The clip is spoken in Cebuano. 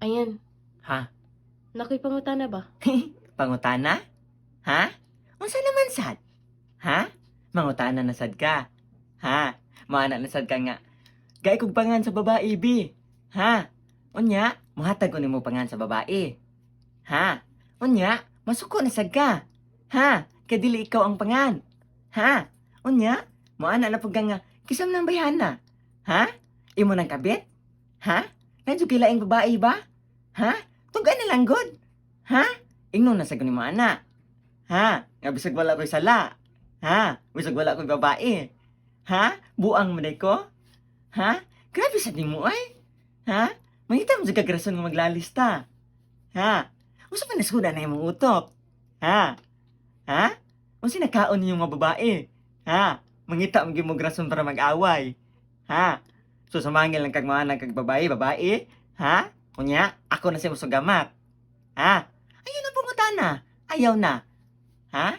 Ayan. Ha? Naa koy pangutana ba? Pangutana? Ha? Unsa naman sad? Ha? Mangutana na sad ka. Ha? Maana na sad ka nga. Gay kog pangan sa babae, bi. Ha? Unya, muhatag ko nimo pangan sa babae. Ha? Unya, masuko na sad ka. Ha? Kay dili ikaw ang pangan. Ha? Unya, moana na pud ka nga kinsa man ang bayhana. Ha? Imo nang kabit? Ha? Naa jud kay laing babae ba? Ha? Tug-an na lang gud. Ha? Ingnon na sa nimo ana. Ha? Nga bisag wala ko'y sala. Ha? Bisag wala ko'y babae. Ha? Buang man diay ko? Ha? Grabe sa nimo ay. Ha? Mangita mo jud kag rason nga maglalista. Ha? Unsa man nasuda na imong utok? Ha? Ha? Unsa nakaon ninyo mga babae? Ha? Mangita mo gyud mo rason para mag-away. Ha? So sumangil lang kag mga kag babae, babae. Ha? Unya, ako na siya musugamat. Ha? Ayaw na pangutana. Ayaw na. Ha?